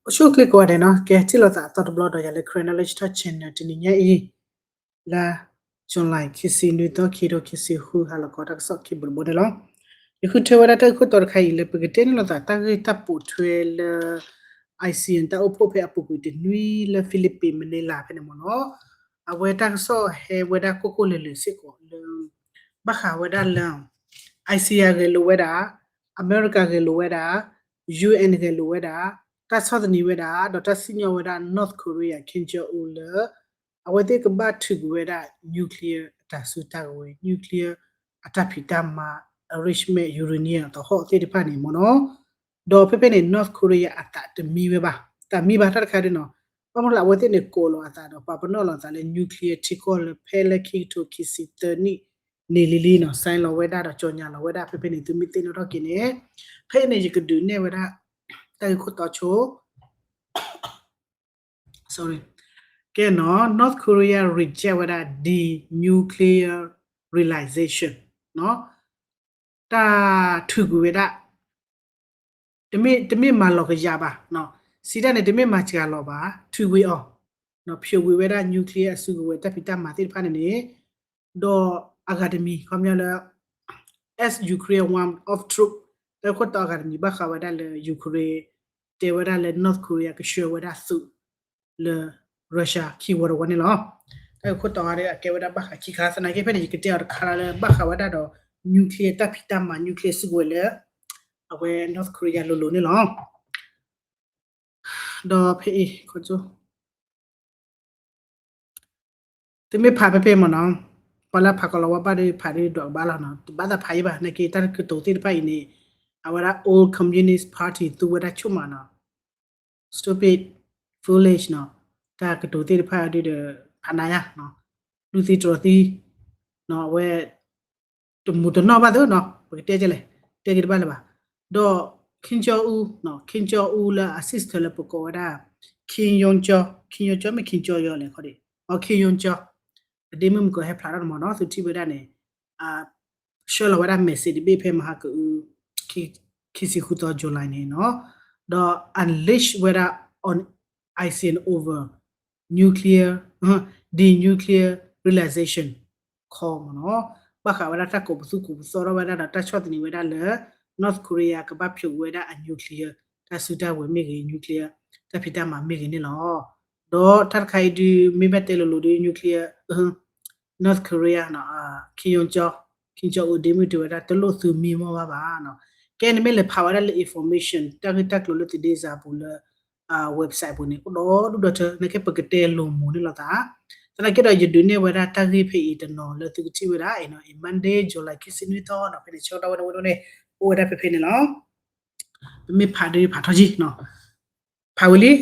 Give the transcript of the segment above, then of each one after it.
အိၣ်ဆူၣ်အိၣ်ချ့ကိးဂၤဒဲးနီၤ, ကဲထံၣ်လိာ်သးအသီတဘျီဒီးယၤလၢ Karen Knowledge Talk Channel တနံၤညါအံၤ လါ July ခံဆံနွံသီ ခံထိခံဆံဃု ဟါလီၤခီ တၢ်ကစီၣ်ခံဘျီတဘျီန့ၣ်လီၤ. ယဃုထၢဝဲဒၣ်တၢ်ဂ့ၢ်ခိၣ်တီတခါအံၤလၢ ပကတဲန့ၢ်လိာ်သးတၢ်ဂ့ၢ်တၢ်ပိာ်ထွဲလၢ ASEAN တၢ်အိၣ်ဖှိၣ်ဖဲအပူၤကွံာ်တနွံလၢ Philippines Manila ဖဲန့ၣ်မ့ၢ်နီၤ. အဝဲတၢ်ကစီၣ်ဟဲဝဲဒၣ်ကိၢ်ကိၢ်လၢၤလၢၤစ့ၢ်ကီးလၢ ဘၣ်ဃးဝဲဒၣ်လၢ ASEAN ဂဲၤလိာ်ဝဲဒၣ်, အမဲရကၤဂဲၤလိာ်ဝဲဒၣ်, ယူဢၣ် ဂဲၤလိာ်ဝဲဒၣ်, တၢ်ဆီၣ်သနံးဝဲဒၣ် ဒီးတၢ်စံၣ်ညီၣ်ဝဲဒၣ် North Korea Kim Jong Un လၢ အဝဲသ့ၣ်ကဘၣ်ထုးကွံာ်ဝဲဒၣ် nuclear အတၢ်စုတၢ်ကဝဲၤ, nuclear အတၢ်ဖံးတၢ်မၤ, enrichment uranium သဟီၣ်သ့ၣ်တဖၣ်န့ၣ်မ့ၢ်နီၤ. ဒီးဖဲဖဲန့ၣ် North Korea အသးတမံဝဲဘၣ်, တၢ်မံဘၣ်တၢ်တခါဒ်နီၤ, ဘၣ်မနုၤလၢအဝဲသ့ၣ်န့ၣ်ကိးလီၤအသးဒီး ပာ်ပနီၣ်လီၤအသးလၢ nuclear ထံကီၢ်လၢဖဲလၢခံကထိခံဆံသၢနံၣ်န့ၣ်လံလံနီၤ, sign လီၤဝဲဒၣ်ဒီး ကြေညာ လီၤဝဲဒၣ်ဖဲဖဲန့ၣ် သုမ့ၢ်သ့ၣ်နီၣ်ထီၣ်က့ၤန့ၣ်, ဖဲအံၤန့ၣ် ယကဒုးနဲၣ်ဝဲဒၣ် တၢ်ဂ့ၢ်ခိၣ်တီဆိ sorry, ကဲနီၤ, North Korea reject ဝဲဒၣ် denuclearization နီၤ, တၢ်ထုးကွံာ်ဝဲဒၣ် တမ့ၢ်မၤလီၤကယၤဘၣ်, စံးတၢ်န့ၣ် တမ့ၢ်မၤစှၤလီၤဘၣ်, ထုးကွံာ်အီၤ, ဖျိးကွံာ်ဝဲဒၣ် nuclear အစုကဝဲၤ တၢ်ဖံးတၢ်မၤသ့ၣ်တဖၣ်န့ၣ်န့ၣ်, ဒီးအဂၤတမံၤ ခီပညီလၢ as Ukraine warm up troops တၢ်ဂ့ၢ်ခိၣ်တီအဂၤတမံၤ ဘၣ်ဃးဝဲဒၣ်လၢ Ukraine တဲဝဲဒၣ်လၢ North Korea ကဆှၢဝဲဒၣ်သုးလၢ Russia ခံဝီတဝီန့ၣ်လီၤ. တၢ်ဂ့ၢ်ခိၣ်တီအံၤ အကဲဝဲဒၣ်ဘၣ်ဃးခံခါ, သနာ်က့ဖဲန့ၣ် ယကတဲအီၤတခါလၢဘၣ်ဃးဝဲဒၣ်ဒီး nuclear တၢ်ဖံးတၢ်မၤ nuclear စုကဝဲၤလၢ အဝဲ North Korea လိၤလိၤန့ၣ်လီၤ. ဒီးဖဲအံၤ သုမ့ၢ်ဖးဖဲဖဲမ့ၢ်နီၤ, ပှၤလၢဖးကီၤလၤဝါဘၣ်ဒီးဖးဒီးဒွးကဘၣ်လီၤနီၤ, တဘၣ်သးဖးယံၤဘၣ်, နာ်က့တၢ်ကတိၤသ့ၣ်တဖၣ်အံၤန့ၣ် အဝဲဒၣ် old communist party သူဝဲဒၣ်ဆူၣ်မးနီၤ, stupid, foolish နီၤ, တၢ်ကတိၤသ့ၣ်တဖၣ်ဒ်ဒီး ဖးနးယါ, ဒူသံတြီၤသံ, အဝဲ တမူးတနီၣ်ဘၣ်သ့နီၤ, ပကတဲကလဲၣ်, တဲက့ၤတဘၣ်လၢၤဘၣ်. ဒီး Kim Jong Un, Kim Jong Un လၢအ sister လၢပကိးဝဲဒၣ် Kim Yong Chol, Kim Yong Chol မ့ၢ် Kim Jong Yol လဲၣ်ခီဒံး, အ Kim Yong Chol အဒ့မုၣ်မုၢ်ကီးဟဲဖျါထီၣ်တမီၤနီၤ, သုထံၣ်ဝဲဒၣ်န့ၣ် ဆှၢလီၤဝဲဒၣ် message တဘ့ၣ်ဖဲမဟါကအု ခံဆံဃုသီ July န့ၣ်နီၤ, ဒီး unleash ဝဲဒၣ် on ASEAN over nuclear, denuclearization call မ့ၢ်နီၤ, ဘၣ်ဃးဝဲဒၣ်တၢ်ကိးပသူကိးပသီထီၣ်ဝဲဒၣ်ဒီး တၢ်ဆီၣ်သနံးဝဲဒၣ်လၢ North Korea ကဘၣ်ဖျိးဝဲဒၣ်အ nuclear တၢ်စုတၢ်ဝဲၤမ့ၢ်ဂ့ၤ, nuclear တၢ်ဖံးတၢ်မၤမ့ၢ်ဂ့ၤန့ၣ်လီၤ. ဒီးတၢ်တခါအံၤဒုး မ့ၢ်ဘၣ်တဲလိၤလိၤဒုး nuclear, North Korea နီၤ, Kim Jong Chol, Kim Jong Un ဒ့မုၣ်တဲဝဲဒၣ် တလိၣ်သုးမံမီၢ်ဘၣ်ဘၣ်နီၤ. ကဲနမ့ၢ်လဲၤဖးဝဲဒၣ်လၢ information တၢ်ဂ့ၢ်တၢ်ကျိၤလၢသုးဒ့စၢ်ပူၤလၢ website ပူၤန့ၣ် အိၣ်ဒီဒူၣ်ဒီထၢ နာ်က့ပကတဲလိၤမုာ်န့ၢ်လိာ်သး, သနာ်က့ဒီး ယဒုးနဲၣ်ဝဲဒၣ်တၢ်ဂ့ၢ်ဖဲအံၤတနီၤလၢသုကထံၣ်ဝဲဒၣ်အံၤနီၤ, အံၤ Monday, July ခံဆံနွံသီနီၤ, ဖဲန့ၣ် ဆၢကတီၢ်ဝဲန့ၣ်ဝဲန့ၣ် အိၣ်ဝဲဒၣ်ဖဲဖဲန့ၣ်လီၤ. ပမ့ၢ်ဖးဒုးဖးထီၣ်ကံနီၤ, ဖးဝံၤလံ,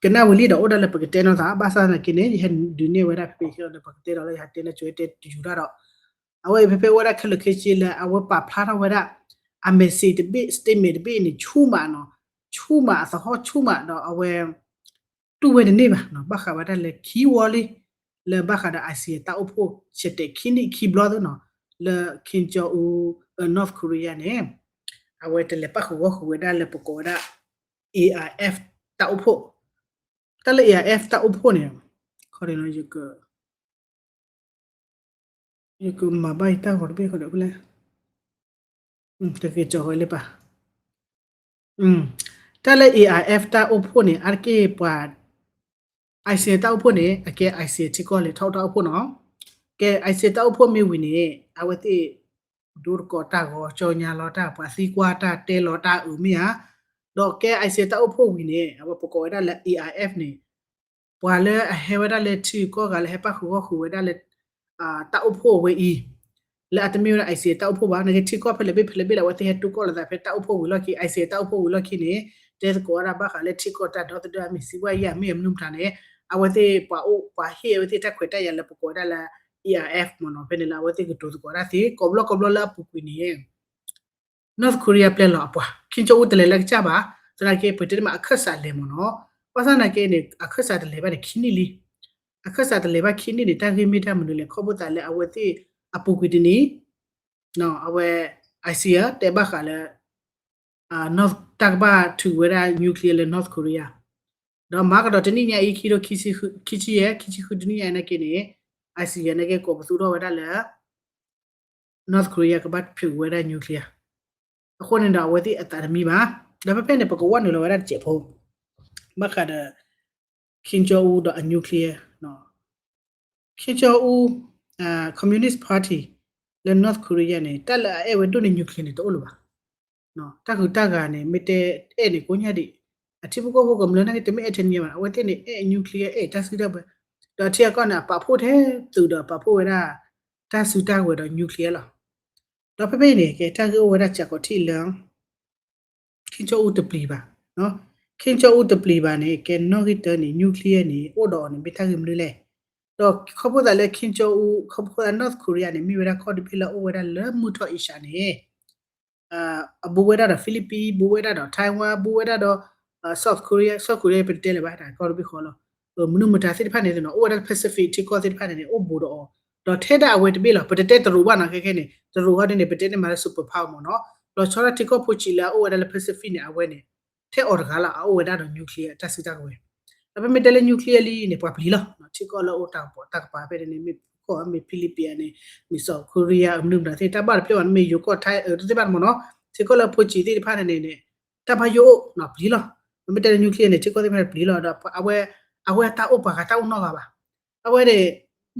ကနၣ်ဝံၤလံဒီးအိၣ်ဒၣ်လၢပကတဲနီၤသး, ဘၣ်ဆၣ်သနာ်က့န့ၣ် ယဟဲဒုးနဲၣ်ဝဲဒၣ်ဖဲဖဲအံၤဒီး ပကတဲဒီးလၢယဟဲတဲလၢကၠိတဲတယူၤတၢ်ဒီး အဝဲအံၤဖဲဖဲအိၣ်ဝဲဒၣ်ခဲလၢာ်ခဲဆ့လၢအဝဲပာ်ဖျါထီၣ်ဝဲဒၣ် အ message တဘ့ၣ် statement တဘ့ၣ်န့ၣ် ဆူၣ်မးနီၤ, ဆူၣ်မး အသဟီၣ်ဆူၣ်မးဒီးအဝဲ တူၢ်ဝဲတန့ၢ်ဘၣ်နီၤ, ဘၣ်ဃးဝဲဒၣ်လၢခံဝီလံ လၢဘၣ်ဃးဒီး ASEAN တၢ်အိၣ်ဖှိၣ် ဆဲးတဲာ်ခံနံၣ်ခံဘျီသ့နီၤ, လၢ Kim Jong Un, North Korea န့ၣ် အဝဲတလဲၤပၣ်ဃုာ်ဂီၢ်ဃုာ်ဝဲဒၣ်လၢပကိးဝဲဒၣ် A R F တၢ်အိၣ်ဖှိၣ်, တၢ်လၢ A R F တၢ်အိၣ်ဖှိၣ်န့ၣ် ခီဒ်နီၤ ယက ယကမၤဘၣ်ယတၢ်ဂီၤတဘ့ၣ်ဃီဒီးဖဲလဲၣ်, တက့ၤကၠီၤဃီလၢပၢ်, တၢ်လၢ A R F တၢ်အိၣ်ဖှိၣ်န့ၣ် အါတက့ၢ်ပှၤ ASEAN တၢ်အိၣ်ဖှိၣ်န့ၣ် အကဲ ASEAN ထံကီၢ်လဲၤထီၣ်တၢ်အိၣ်ဖှိၣ်နီၤ, ကဲ ASEAN တၢ်အိၣ်ဖှိၣ်မ့ၢ်ဝံၤန့ၣ် အဝဲသ့ၣ် ဒိတကိးတၢ်ဂီၤ ကၠီညါလီၤတၢ် ပှၤသံကွၢ်တၢ် တဲလီၤတၢ်အုးမ့ၢ်ဧါ, ဒီးကဲ ASEAN တၢ်အိၣ်ဖှိၣ်ဝံၤန့ၣ် အဝဲပကိးဝဲဒၣ်လၢ A R F န့ၣ် ပှၤလၢအဟဲဝဲဒၣ်လၢထံဂုၤကီၢ်ဂၤလၢဟဲပၣ်ဃုာ်ဂီၢ်ဃုာ်ဝဲဒၣ်လၢ တၢ်အိၣ်ဖှိၣ်အဝဲအံၤ လၢအတမ့ၢ်ဝဲဒၣ် ASEAN တၢ်အိၣ်ဖှိၣ်ဘၣ်, နာ်က့ထံကီၢ်ဖဲလဲၣ်ဘ့ၣ်ဖဲလဲၣ်ဘ့ၣ်လၢအဝဲသ့ၣ်ဟဲတူၢ်ကီၢ်လိာ်သးဖဲတၢ်အိၣ်ဖှိၣ်ဝံၤလီၢ်ခံ ASEAN တၢ်အိၣ်ဖှိၣ်ဝံၤလီၢ်ခံန့ၣ် တဲသကိးဝဲဒၣ်ဘၣ်ဃးလၢထံကီၢ်တၢ်ဒီသဒၢအမ့ၢ်စံးဝဲယၤမ့ၢ်အမနုၤမတၤန့ၣ် အဝဲသ့ၣ်ပှၤအိၣ်ပှၤဟ့ၣ်အဝဲသ့ၣ်တၢ်ခွဲးတၢ်ယာ်လၢပကိးဝဲဒၣ်လၢ A R F မ့ၢ်နီၤ, ဖဲန့ၣ်လၢအဝဲသ့ၣ်ကတိၤသကိးဒၣ်သ့ ကိးဘျီကိးဘျီလၢအပူၤကွံာ်န့ၣ် North Korea ပျဲလီၤအပှၤ Kim Jong Un တလဲၤလၢကစၢ်ဘၣ်, သနာ်က့ပတဲတမးအခၢၣ်စးလဲၤမ့ၢ်နီၤ, ဘၣ်ဆၣ်သနာ်က့န့ၣ် အခၢၣ်စးတလဲၤဘၣ်န့ၣ်ခံနံၣ်လံ, အခၢၣ်စးတလဲၤဘၣ်ခံနံၣ်န့ၣ် တၢ်ဂ့ၢ်မ့ၢ်တၢ်မနုၤလဲၣ် ခီဖျိသးလၢအဝဲသ့ၣ်အပူၤကွံာ်တနံၤ အဝဲ ASEAN တဲဘၣ်ဃးလၢ North တၢ်ကဘၣ်ထုးဝဲဒၣ် nuclear လၢ North Korea ဒီးမၤကဒီးတနံၣ်ညါအံၤ ခံထိခံဆံယဲၢ် ခံဆံဃုတနံၣ်ညါအံၤနာ်က့န့ၣ် ICE နာ်က့ကိးပသူထီၣ်ဝဲဒၣ်လၢ North Korea ကဘၣ်ဖံးဝဲဒၣ် nuclear. အဃိန့ၣ်ဒီးအဝဲသ့ၣ်အသးတမံဘၣ်. ဒီးဖဲဖဲန့ၣ် ပကဝဲနုာ်လီၤဝဲဒၣ်တစဲးဖိ ဘၣ်ဃးဒီး Kim Jong Un ဒီးအ nuclear Kim Jong Un, Communist Party လၢ North Korea န့ၣ် တၢ်လၢအအဲၣ်ဝဲဒိၣ်န့ၢ် nuclear န့ၣ် တအိၣ်လၢၤဘၣ်. တၢ်ဂုၤတၢ်ဂၤန့ၣ် မ့ၢ်တဲအဲၣ်န့ၣ် ကိးညါဒံး အထံဖိကီၢ်ဖိကမျၢၢ်နာ်က့ တမ့ၢ်အဲၣ်ထဲန့ၣ်ဘၣ်, အဝဲသ့ၣ်န့ၣ် အဲၣ် nuclear အဲၣ်တၢ်စုတၢ်ဝဲၤ, ဒီးထံအကီၢ်န့ၣ် အပာ်ဖှိၣ်ထဲသုးဒီးပာ်ဖှိၣ်ဝဲဒၣ် တၢ်စုတၢ်ဝဲၤဒီး nuclear လီၤ. ဒီးဖဲဖဲအံၤန့ၣ် ကဲတၢ်ဂ့ၢ်အိၣ်ဝဲဒၣ်စဲးကိးထံၣ်လၢ Kim Jong Un တပျံၤဘၣ်. Kim Jong Un တပျံၤဘၣ်န့ၣ် ကဲနီၣ်ဂံၢ်တၢန့ၣ် nuclear န့ၣ် အိၣ်ဒီးအီၤန့ၣ် မ့ၢ်တၢ်ဂ့ၢ်မနုၤလဲၣ်. ဒီးခီဖျိသးလၢ Kim Jong Un ခီဖျိသး North Korea န့ၣ် မ့ၢ်ဝဲဒၣ်ကီၢ်တဘ့ၣ်လၢအအိၣ်ဝဲဒၣ်လၢမုၢ်ထီၣ်အ့ရှၢန့ၣ် အဘူးဝဲဒၣ်ဒီး Philippines, ဘူးဝဲဒၣ်ဒီး Taiwan, ဘူးဝဲဒၣ်ဒီး South Korea, South Korea ပတတဲလၢၤဘၣ် တၢ်ကီၢ်တဘ့ၣ်ဃီလီၤ. မနုၤမတၤသ့ၣ်တဖၣ်န့ၣ်နီၤ အိၣ်ဝဲဒၣ်လၢ Pacific ထံကီၢ်သ့ၣ်တဖၣ်န့ၣ်န့ၣ် အိၣ်ဘူးဒီးအီၤ, ဒီးထဲဒၣ်အဝဲတဘ့ၣ်လီၤ. ပတတဲတရူးဘၣ်နီၤ ခဲခဲန့ၣ် တရူးဃီဒ်န့ၣ် ပတဲန့ၢ်မးလၢ super power မ့ၢ်နီၤ. လီၤဆီဒၣ်ထံကီၢ်ဖိဆံးလၢအအိၣ်ဝဲဒၣ်လၢ Pacific န့ၣ် အဝဲန့ၣ် ထဲအီၤတဂၤလီၤ အအိၣ်ဝဲဒၣ်ဒီး nuclear တၢ်စုတၢ်ကဝဲၤ. ဒီးပမ့ၢ်တဲလၢ nuclear လံန့ၣ် ပှၤပျံၤလီၤ. ထံကီၢ်လၢအိၣ်တၢ်ကပီၤတၢ်ကပၤဖဲန့ၣ် မ့ၢ်ဖူကီၢ် မ့ၢ် Philippines န့ၣ် မ့ၢ် South Korea မနုၤမတၤသ့ၣ် တၢ်ဘၣ်တဖျၢၣ်ဘၣ် မ့ၢ်ယိၤကီၢ် Thai အၢ တသ့ၣ်တဖၣ်န့ၣ်မ့ၢ်နီၤ. ထံကီၢ်လၢဖိဆံးသ့ၣ်တဖၣ်န့ၣ်န့ၣ် တၢ်ဘၣ်ယိၣ်အိၣ်နီၤ ပျံၤလီၤ. ပမ့ၢ်တဲလၢ nuclear န့ၣ် ထံကီၢ်သ့ၣ်တဖၣ်န့ၣ်ပျံၤလီၤ. ဒီးအဝဲ အဝဲတၢ်အိၣ်ပှၤဂၤတၢ်အိၣ်နီတဂၤဘၣ်. အဝဲန့ၣ်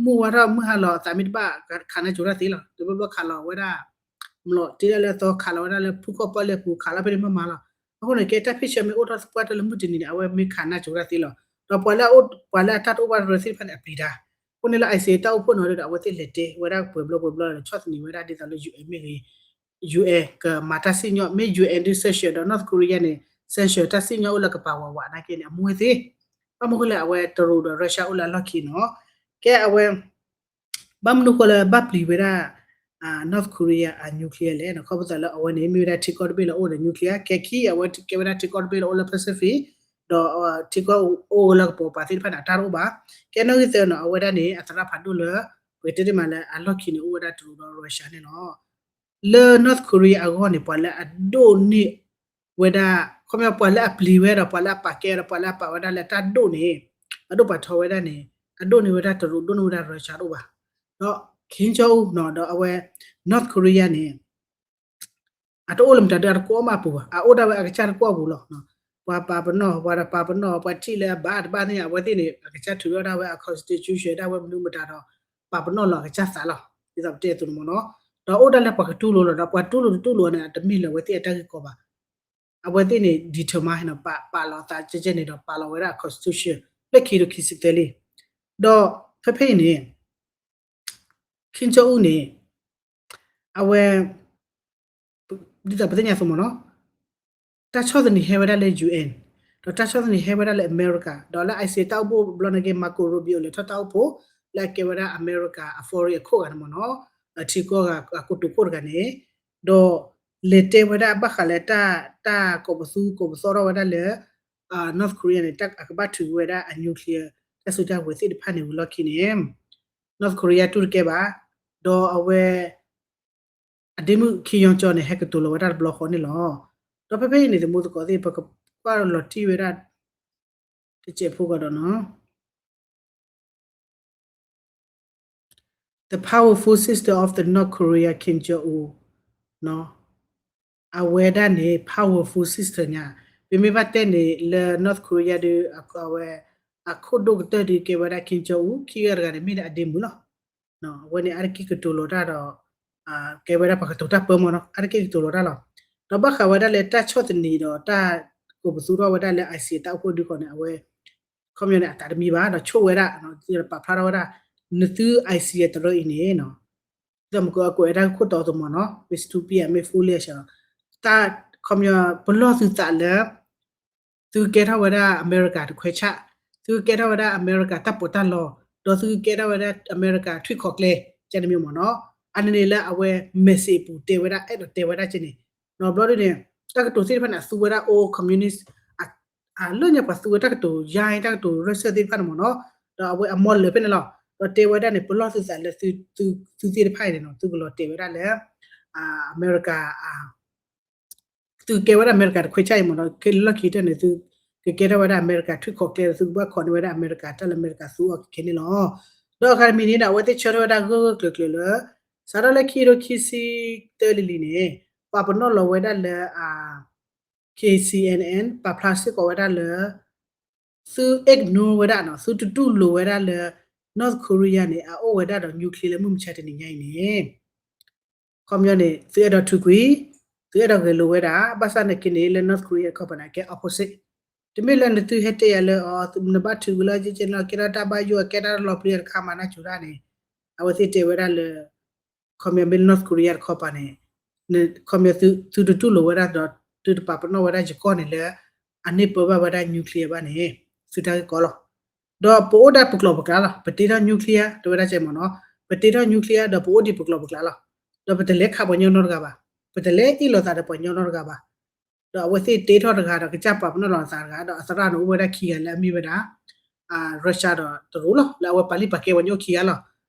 မုၢ်ဝါထီၣ်မုၢ်ဟါလီၤ အသးမ့ၢ်တဘၣ်ခးနါစိၤတၢ်သ့လီၤ. တဘျီဘျီခးလီၤဝဲဒၣ် မလီၤတ့ဒၣ်လၢအသီခးလီၤဝဲဒၣ်လၢဖူကီၢ်ပီၣ်လဲၣ်ပူၤ ခးလီၤဖဲန့ၣ်မ့ၢ်မၤလီၤ. အဃိန့ၣ် ကဲတၢ်ဖ့ၣ်ဆၢမ့ၢ်အိၣ်ထီၣ်သပှၢ်တၢၢ်လၢမုၢ်တနံၤန့ၣ် အဝဲမ့ၢ်ခးနါစိၤတၢ်သ့လီၤ. ဒီးပှၤလၢအတၢ်အိၣ်ပှၤတရၢသ့ၣ်တဖၣ်န့ၣ် အပျံၤတၢ်. အဃိန့ၣ်လၢ ICE တၢ်အိၣ်ဖှိၣ်နီၤဒီး အဝဲသ့ၣ်လဲၤတဲဝဲဒၣ်ပှဲၤဘျီပှဲၤဘျီဒီး ဆီၣ်သနံးဝဲဒၣ်ဒ်သိးလၢ UN မ့ၢ်ဂ့ၤ UN ကမၤတၢ်စံၣ်ညီၣ် မ့ၢ် UN ဒုး sanction ဒီး North Korea န့ၣ် sanction တၢ်စံၣ်ညီၣ်အိၣ်လၢကပာ်ဝးဝးနာ်က့န့ၣ် အမူဝဲသ့. ဘၣ်မနုၤဃိလၢအဝဲတရူးဒီး Russia အိၣ်လၢအလီၢ်ခံနီၤ. ကဲအဝဲ ဘၣ်မနုၤဃိလၢဘၣ်ပျံၤဝဲဒၣ် North Korea အ nuclear လဲၣ်နီၤ. ခီဖျိသးလၢအဝဲန့ၣ် မ့ၢ်ဝဲဒၣ်ထံကီၢ်တဘ့ၣ်လၢအိၣ်ဒီး nuclear ကဲခံ အဝဲကဲဝဲဒၣ်ထံကီၢ်တဘ့ၣ်လၢအိၣ်လၢ Pacific ဒီးထံကီၢ်အိၣ်လၢကပီၤပၤသ့ၣ်တဖၣ်န့ၣ် အတၢ်တအိၣ်ဘၣ်. ကဲနီၣ်ဂံၢ်သၢနီၤ အဝဲဒၣ်န့ၣ် အသရၣ်ဖးဒိၣ်လၢ ပကတဲတ့ၢ်မးလၢအလီၢ်ခံန့ၣ် အိၣ်ဝဲဒၣ်တရူးဒီး Russia န့ၣ်လီၤ. လၢ North Korea အဂီၢ်န့ၣ် ပှၤလၢအဒိၣ်န့ၢ်ဝဲဒၣ် ခီပညီပှၤလၢအပျံၤဝဲဒီး ပှၤလၢအပာ်ကဲဒီး ပှၤလၢအပာ်ဝဲဒၣ်လၢတၢ်ဒိၣ်န့ၣ် အဒိၣ်ပှၤထီဝဲဒၣ်န့ၣ် အဒိၣ်န့ၢ်ဝဲဒၣ်တရူး ဒိၣ်န့ၢ်ဝဲဒၣ် Russia တအိၣ်ဘၣ်. ဒီး Kim Jong Un နီၤ ဒီးအဝဲ North Korea န့ၣ် အတအိၣ်လၢမတၤဒုးအတကွီၢ်မးပူၤဘၣ်, အအိၣ်ဒၣ်ဝဲအကစၢ်တကွီၢ်ပူၤလီၤ. ပှၤပာ်ပနီၣ် ပှၤတပာ်ပနီၣ် ပှၤထံၣ်လၢအဘၣ်တဘၣ်န့ၣ် အဝဲသ့ၣ်န့ၣ် အကစၢ်ထုးထီၣ်ဒၣ်ဝဲအ constitution ဒၣ်ဝဲမနုၤမတၤဒီး ပာ်ပနီၣ်လီၤအကစၢ်သးလီၤ. ဒ်သိးပတဲအသိးန့ၣ်မ့ၢ်နီၤ, ဒီးအိၣ်ဒၣ်လၢပှၤကတူၢ်လိာ်လီၤ ဒီးပှၤတူၢ်လိာ်တတူၢ်လိာ်န့ၣ် အတမ့ၢ်လၢအဝဲသ့ၣ်အတၢ်ဂ့ၢ်ကီဘၣ်. အဝဲသ့ၣ်န့ၣ် determine နီၤ ပာ်လီၤအသးကဲကဲန့ၣ်ဒီး ပာ်လီၤဝဲဒၣ်အ constitution လၢခံကထိခံဆံသၢလံ. ဒီးဖဲဖဲအံၤန့ၣ် Kim Jong Un န့ၣ် အဝဲ ဒ်သိးပသ့ၣ်ညါအသိးမ့ၢ်နီၤ, တၢ်ဆီၣ်သနံးဟဲဝဲဒၣ်လၢ UN ဒီးတၢ်ဆီၣ်သနံးဟဲဝဲဒၣ်လၢအမဲရကၤ ဒီးလၢ ICE တၢ်အိၣ်ဖှိၣ်ဘျီန့ၣ်က့ Marco Rubio လဲၤထီၣ်တၢ်အိၣ်ဖှိၣ် လၢအကဲဝဲဒၣ်အမဲရကၤအ foreign အခိၣ်ဂၤန့ၣ်မ့ၢ်နီၤ, ထံကီၢ်ဂၤအကိတိာ်ခိၣ်တဂၤန့ၣ်, ဒီးလဲၤတဲဝဲဒၣ်ဘၣ်ဃးလၢတၢ် တၢ်ကိးပသူကိးပသီထီၣ်ဝဲဒၣ်လၢ North Korea န့ၣ် တၢ်အကဘၣ်ထုးဝဲဒၣ်အ nuclear တၢ်စုတၢ်ဝဲၤသ့ၣ်တဖၣ်န့ၣ်ဝံၤလီၢ်ခံန့ၣ် North Korea တူၢ်တကဲဘၣ်, ဒီးအဝဲ အဒ့မုၣ် Kim Yo Jong န့ၣ် ဟဲကတိၤလီၤဝဲဒၣ်တဘျီဃီန့ၣ်လီၤ. ဒီးဖဲဖဲအံၤန့ၣ် သမူသကိးသ့ၣ် ပကကွၢ်လီၤတံၢ်ဝဲဒၣ် တစဲးဖိကဒီးနီၤ The Powerful Sister of the North Korea Kim Jong Un အဝဲဒၣ်န့ၣ် powerful sister ညါ, ပမ့ၢ်ဘၣ်တဲန့ၣ်လၢ North Korea ဒီး အဝဲ အခိၣ်ဒိၣ်ကတၢၢ်ဒီးကဲဝဲဒၣ် Kim Jong Un ခံဂၤတဂၤန့ၣ် မ့ၢ်ဒၣ်အဒ့မုၣ်လီၤ. အဝဲန့ၣ် အါတက့ၢ်ကတိၤလီၤတၢ်ဒီး ကဲဝဲဒၣ်ပှၤကတိၤတၢ်ပၢမ့ၢ်နီၤ, အါတက့ၢ်ကတိၤလီၤတၢ်လီၤ. ဒီးဘၣ်ဃးဝဲဒၣ်လၢတၢ်ဆီၣ်သနံးဒီးတၢ်ကိးပသူထီၣ်ဝဲဒၣ်လၢ ICE တၢ်အိၣ်ဖှိၣ်ဒုးဃီန့ၣ် အဝဲ ခီပညီန့ၣ် အသးတမံဘၣ် ဒီးဆိၣ်ဝဲဒၣ် ပာ်ဖျါထီၣ်ဝဲဒၣ် နသု ICE တရၢအံၤန့ၣ် ဒီးမ့ၢ်ကကွဲးတၢ်ခိၣ်တီအသိးမ့ၢ်နီၤ, မ့ၢ် stupid မ့ၢ် foolish တၢ် ခီပညီ ပလီၢ်သုသးလၢ သုကကဲထီၣ်ဝဲဒၣ်အမဲရကၤတခွဲးဆၣ်, သုကကဲထီၣ်ဝဲဒၣ်အမဲရကၤတၢ်ပီးတၢ်လီ, ဒီးသုကကဲထီၣ်ဝဲဒၣ်အမဲရကၤထွံၣ်ခီၣ်ကျဲ, ကန့ၣ်မ့ၢ်မ့ၢ်နီၤ, အန့ၣ်န့ၣ်လၢအဝဲ message ပူၤတဲဝဲဒၣ် အဲၣ်ဒိးတဲဝဲဒၣ်ကန့ၣ်, ဘျီဒ်န့ၣ် တၢ်ကတိၤသ့ၣ်တဖၣ်န့ၣ် အသူဝဲဒၣ် old communist လၢညါပှၤသူဝဲတၢ်ကတိၤယါ တၢ်ကတိၤရၢၢ်စၢၢ်သ့ၣ်တဖၣ်န့ၣ်မ့ၢ်နီၤ, ဒီးအဝဲအမီလၢာ်ဖဲန့ၣ်လီၤ, ဒီးတဲဝဲဒၣ်န့ၣ် ပလီၢ်သုသးလၢ သုသ့ၣ်တဖၣ်အံၤန့ၣ်နီၤ သုကလီၤတဲာ်ဝဲဒၣ်လၢ အမဲရကၤ သုကဲဝဲဒၣ်အမဲရကၤတခွဲးဆၣ်အံၤမ့ၢ်နီၤ, ခဲလၢာ်လီၢ်ခံကတၢၢ်န့ၣ် သု ကကဲထီၣ်ဝဲဒၣ်အမဲရကၤထွံၣ်ခီၣ်ကျဲဒီး သုကဘၣ်ခိးန့ၢ်ဝဲဒၣ်အမဲရကၤတၢ်လၢအမဲရကၤသူအီၤခဲခဲန့ၣ်လီၤ. ဒီးအခါတမံၤန့ၣ်ဒီး အဝဲသ့ၣ်ဆၢထၢၣ်ဝဲဒၣ်ဂၢၢ်ဂၢၢ်ကျၢၤကျၢၤလၢ စးထီၣ်လၢခံကထိခံဆံသၢလံၤလံၤန့ၣ် ပာ်ပနီၣ်လီၤဝဲဒၣ်လၢ K C N N ပာ်ဖျါစ့ၢ်ကီးဝဲဒၣ်လၢ သု ignore ဝဲဒၣ်နီၤ သုတတူၢ်လိာ်ဝဲဒၣ်လၢ North Korea န့ၣ် အအိၣ်ဝဲဒၣ်ဒီး nuclear လၢမုၢ်မဆါတနံၤညါအံၤန့ၣ် ခီပညီန့ၣ် သုအဲၣ်ဒိးထုးကွံာ်, သုအဲၣ်ဒိးဂဲၤလိာ်ဝဲဒၣ်, ဘၣ်ဆၣ်နာ်က့န့ၣ် လၢ North Korea တခီပၤန့ၣ် အကဲ opposite. တမ့ၢ်လၢနသုဟဲတဲယၤလၢ နဘၣ်ထုးကွံာ်လၢကဲကဲန့ၣ်လီၤ ကဲထီၣ်တၢ်ဘၣ်ယိၣ် ကဲတၢ်လီၤပျံၤတခါမၤနၢ်စူၤတၢ်န့ၣ် အဝဲသ့ၣ်တဲဝဲဒၣ်လၢ ခီပညီမ့ၢ်လၢ North Korea တခီပၤန့ၣ် ခီပညီသုတတူၢ်လိာ်ဝဲဒၣ်ဒီး သုတပာ်ပနီၣ်ဝဲဒၣ်ယကီၢ်န့ၣ်လၢ အန့ၢ်ပၢဘၣ်ဝဲဒၣ် nuclear ဘၣ်န့ၣ် သုတၢ်ဂ့ၢ်ကီလီၤ. ဒီးပအိၣ်ဒၣ်ပကျိာ်ပကျါလီၤ. ပတ့ထီၣ် nuclear တဲဝဲဒၣ်ကဲမ့ၢ်နီၤ, ပတ့ထီၣ် nuclear ဒီးပအိၣ်ဒံးပကျိာ်ပကျါလီၤ. ဒီးပတလဲၤခးပှၤကညီနီတဂၤဘၣ်, ပတလဲၤအ့ၣ်လိာ်သးဒီးပှၤကညီနီတဂၤဘၣ်. ဒီးအဝဲသ့ၣ်တ့ထီၣ်တဂၤဒီး ကစၢ်ပာ်ပနီၣ်လီၤအသးတဂၤ ဒီးအသရၣ်န့ၣ်အိၣ်ဝဲဒၣ်ခံဂၤလၢအမ့ၢ်ဝဲဒၣ် Russia ဒီးတရူးလီၤ. လၢအဝဲပာ်လံာ်ပာ်ကဲပှၤကညီအိၣ်ခံဂၤလီၤ.